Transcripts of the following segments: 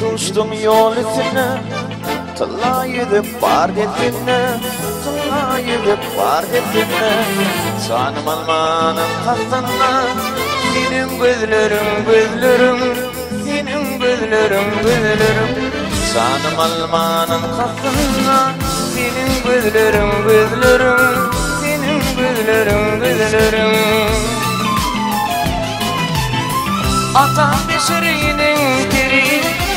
Duşduň ýol üstünde, Tylla ýüzük bar destinde, Tylla ýüzük bar destinde, Janym almanyň kastynda, Seniň gözleriň, gözleriň, Seniň gözleriň, gözleriň, Janym almanyň kastynda, Seniň gözleriň, gözleriň, Seniň gözleriň, gözleriň. Atam bişiriniň piri,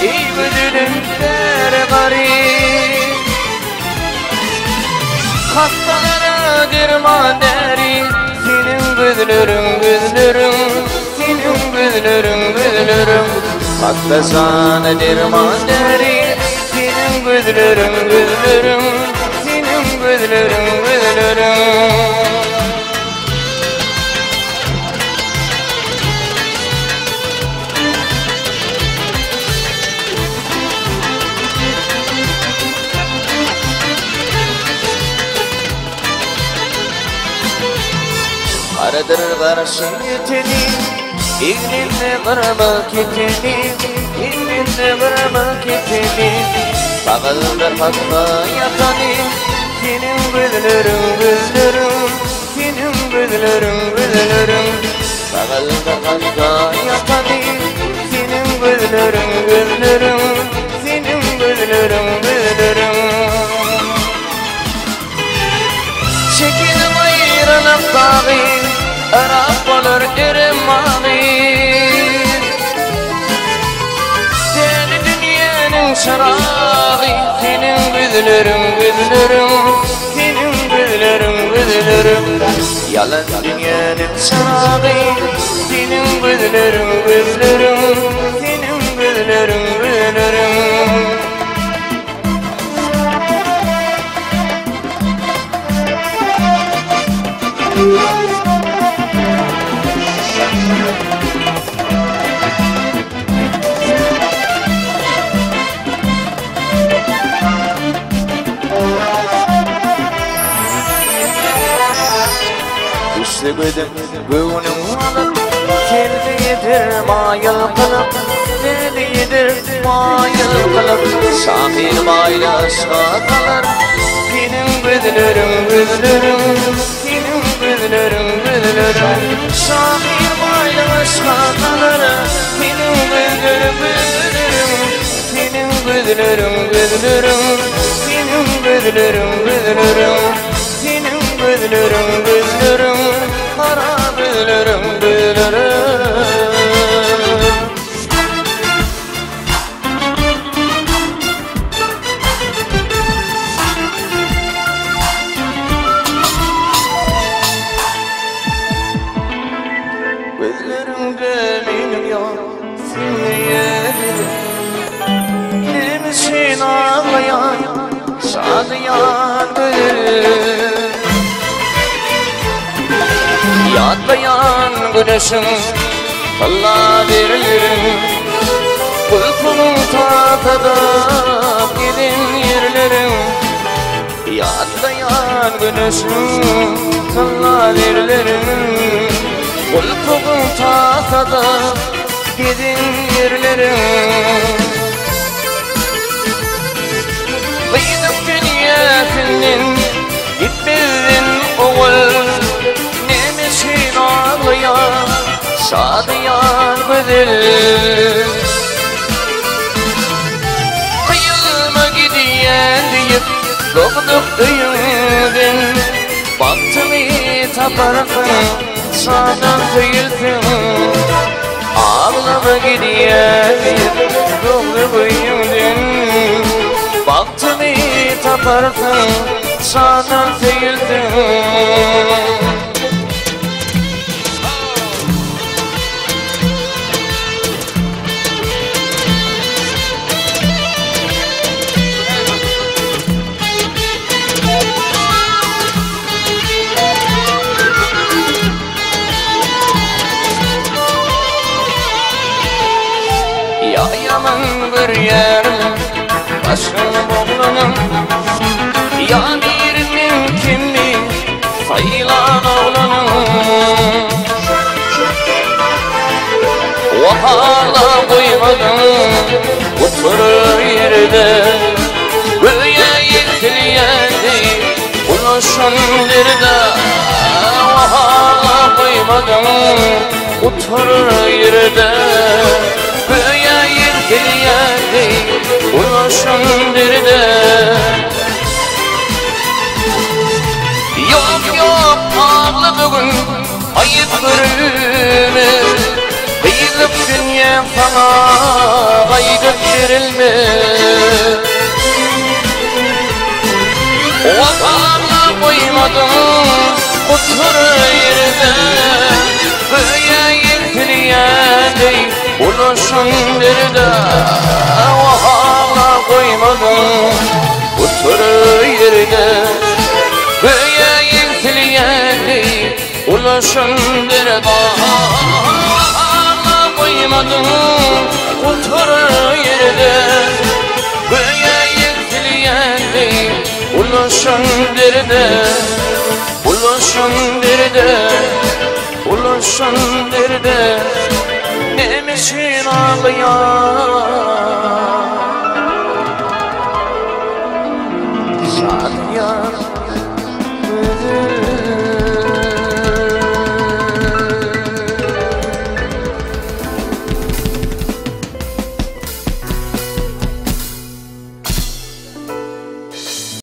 Eý gözelim bäri gary. Hastalara derman däri, Seniň gözleriň, gözleriň, Seniň gözleriň, gözleriň. Hasta jana derman däri, Seniň gözleriň, gözleriň, Seniň gözleriň, gözleriň. Garadyr garaşy ýeteni, Egninde gyrma keteni, Egninde gyrma keteni, Sagaldyr hakda ýatany, Seniň gözleriň, gözleriň, Seniň gözleriň, gözleriň, Sagaldyr hakda ýatany, Seniň gözleriň, gözleriň, Seniň gözleriň, gözleriň. Çekenim aýralyk dagy, Yrak bolar Erem bagy. Däli dünýäniň çyragy, Seniň gözleriň, gözleriň, Seniň gözleriň, gözleriň. Ýalan dünýäniň çyragy, Seniň gözleriň, gözleriň, Seniň gözleriň, gözleriň. Düşse gözüm göwnüň alyp, Terbiýedir maýyl kylyp, Terbiýedir maýyl kylyp, Şahyr baýlaşga salar. Seniň gözleriň, gözleriň, Seniň gözleriň, gözleriň, Şahyr baýlaşga salar. Seniň gözleriň, gözleriň, Seniň gözleriň, gözleriň, Seniň gözleriň, gözleriň, Seniň gözleriň, gözleriň, Gara gözleriň, gözleriň. Gözleriňde meniň ýok, sende ýerim. Näme üçin aglaýan, şadyýan gözüm? Ýatlaýan güneşiň tylla derlerin, Gulpunyň tasadap giden ýerlerin. Ýatlaýan güneşiň tylla derlerin, Gulpunyň tasadap giden ýerlerin. Gyzyk dünýäsinden gitmezden owal, Näme üçin aglaýar şadyýan gözel? Gyýylma gidýän diýip dogduk öýüňden, Bagtyňy taparsyň şadan söýülseň. Aglama gidýän diýip dogduk öýüňden, Bagtyňy taparsyň şadan söýülseň. Ýa ýaman görýärin başga oglanyň, Ýa biriniň kimi saýlan oglanyň. Wahala goýmadyň oturar ýerde Göýä ýegsilýärdi ulaşan derde Wahala goýmadyň oturar ýerde Göýä ýegsilýärdi ulaşan derde Ýok ýok agla bu gün Aýyp görülme Gyzyk dünýä saňa gaýdyp berilme Wapala goýmadyň otur ýerde Göýä ýegsilýän deý ulaşan derde Wapala goýmadyň otur ýerde Göýä ýegsilýän deý Ulaşan dergah goýmadyň otur ýerde Göýä ýegsilýän deý ulaşan derde Ulaşan derde Ulaşan derde Näme üçin aglaýaň?